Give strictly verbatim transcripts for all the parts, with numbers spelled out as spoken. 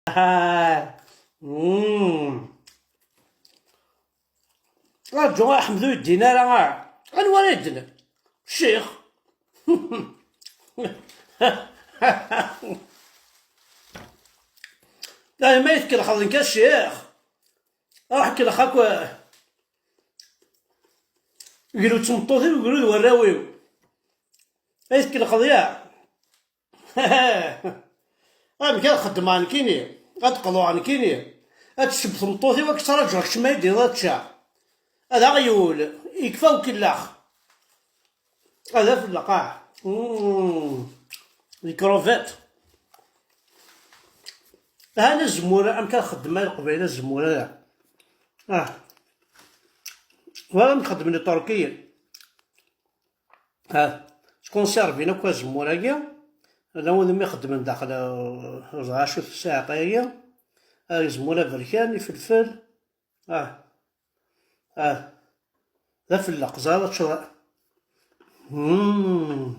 Ah. Mm. Rǧu, a Ḥmed, ur yeddin ara. Anwa ara yeddnen? Ccix. Ay, ma yi-tkellxeḍ nekk a ccix, ruḥ kellx akk gru d tmeṭṭut-iw, gru d warraw-iw. Ay tkellxeḍ ya. Amek ad xeddmeɣ nekkini? Ad qḍuɣ nekkini? Ad tesseb tmeṭṭut-iw, ad k-ttṛaǧuɣ kečč ma yi-d-tiniḍ ad ččeɣ. Ad aɣyul, yekfa ukellax. Ad af lqaɛ. Mm. Les crevettes. Han azemmur, amek ad xeddmen a Leqbayel azemmur-a? Ah. Wala amek xeddmen Iṭerkiyen. Ah. Skonservin akk azemmur-agi. Ala wid mi xeddmen daxel, eh, ur ẓriɣ acu tesɛiḍ-agi. Ah, azemmur aberkan, ifelfel. Ah. Ah. D afelleq, ẓriɣ ad teččeḍ. Hmm.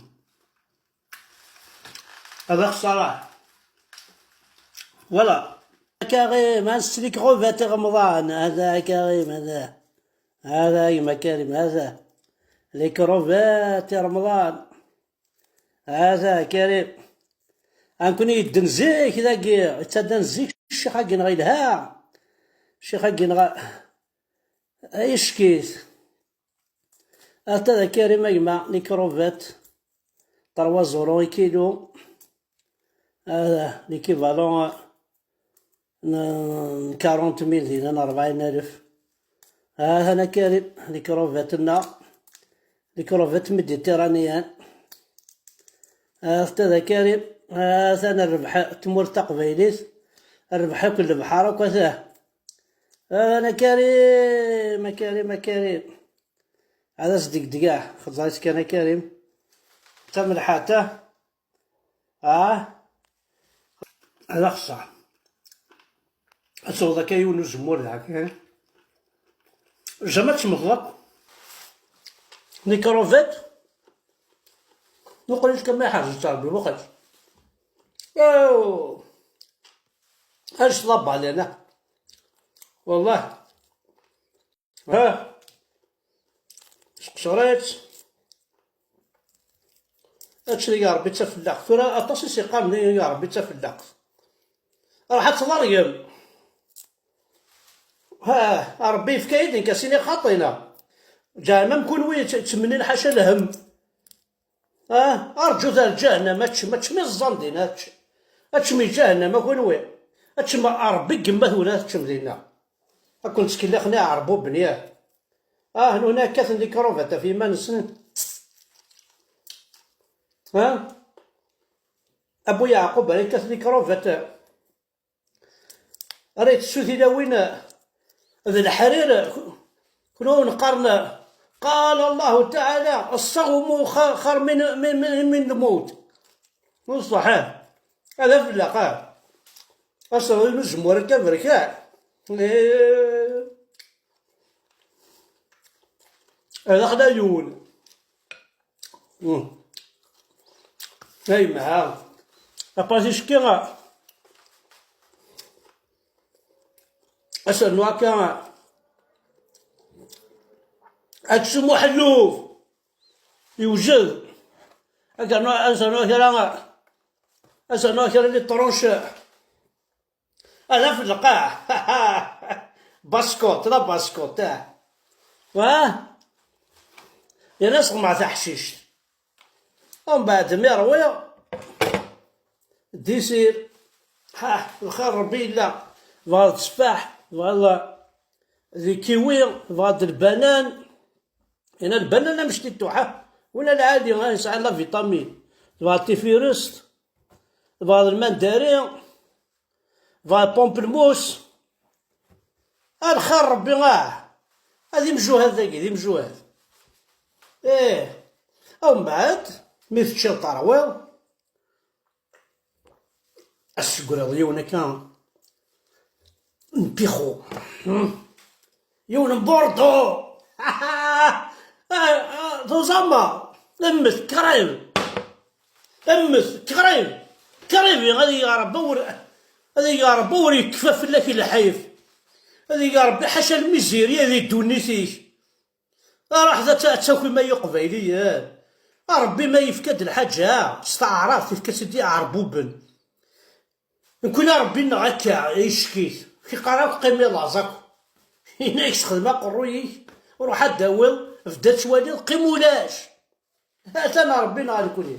Ad axṣaraḥ. Voilà. Karim, ad neslik ɣubat i Remḍan. Hada Karim, hada. Hada gma Karim, hada. Les crevettes i Remḍan. Hada Karim. Ankun yedden zik dagi, yettaddan zik ccix-agi-nneɣ yelha. Ccix-agi-nneɣ ay ccekit. Ata da Karim a gma, les crevettes. Trois euros i kilo. Hada l'équivalent n, n quarante mille dinna, n rebɛin alef. Atan a Karim, les crevettes-nneɣ, les crevettes méditerranéennes. Atan a Karim, atan rrbeḥ n tmurt taqbaylit, rrbeḥ akk lebḥer akk, atah. Atan a Karim, a Karim, a Karim. Ad as-degdegaɣ, xeẓẓer-itt kan a Karim. D tamelḥant, ah. Ah, ad axṣer. Ad tesweḍ akka yiwen n uzemmur dagi. Jamais ad temmteḍ akk. Les crevettes. Muqel-itt kan ma iḥrez-itt Rebbi, muqel-itt. Oh! Ad s la balena. Wallah. Ha. Seqcer-itt. Ad tili ya Rebbi d tafellaɣt. Tura aṭas i s-yeqqaren ya Rebbi d tafellaɣt. Ruḥ ad tḍergem. Ha, Rebbi yefka-yi-d nekk asini xaṭina. Ǧahennam kunwi tt-, ttmennin ḥaca lhem. Ah, arǧut ar ǧahennam, ad teččem, ad teččem iẓẓan din, ad teččem. Ad teččem i ǧahennam, a kunwi. Ad teččem Rebbi deg yemma-twen, ad teččem dinna. Ad ken-ttkellixen iɛerbuben, yah. Ah, nuna kkaten les crevettes ɣef yiman-nsen. Ha? A Bu Yeɛqub, ara yekkaten les crevettes. Ara yettessu tilawin d leḥrir, kunwi wen-qqaren, قال الله تعالى: الصوم خ-، خير من، من، من، من الموت. Ur ṣṣeḥ, ah. Ad afellaq, ah. Aseɣwen uzemmur akka berkan. Eh. Ad axla yiwen. Hmm. Ay, mha. Apati cekkiɣ. Asernu akka. Aksum uḥelluf. Yewjed. Asernu, asernu kra. Asernu kra les tranches. Ala f lqaɛ. Baskut, la baskut, ah. Wa? Yerna sɣemɣ taḥcict. Umbeɛd mi ṛwiɣ, disir. Ha, lxir Ṛebbi yella. Tebɣiḍ tteffaḥ, tebɣiḍ d kiwi, tebɣiḍ d lbanan. Yerna lbanan amectituḥ, ha. Win lɛali, ha, yesɛa la vitamine. Tebɣiḍ tifirest, tebɣiḍ lmandari, tebɣiḍ pamplemousse. A lxir Ṛebbi, ah. Ad imjuhad dagi, d imjuhad. Ih. Umbeɛd, mi teččiḍ terwiḍ, ad s-tegreḍ yiwen akka n pixu. Hmm. Yiwen n Bordeaux. Tuẓama. Mmet, qrib. Mmet, qrib. Qrib, ad iɣer Ṛebbi ur-, Ad ig Ṛebbi ur yekfa fell-ak lḥif. Ad ig Ṛebbi ḥaca lmizirya di ddunit-ik. Aṛuḥ d ad ta-, ad takim ay iqbayliyen. A Ṛebbi ma yefka-d lḥaǧa s taɛrabt, yefka-tt-id i iɛerbuben. Nkun a Ṛebbi-nneɣ akka, ickit. Kiqar akk qqim i laẓ akk. Yenna-k sexdem aqerruy-ik, ruḥ ad d-tawiḍ, bda ttwaliḍ, qqim ulac. Atan Ṛebbi-nneɣ a nekni.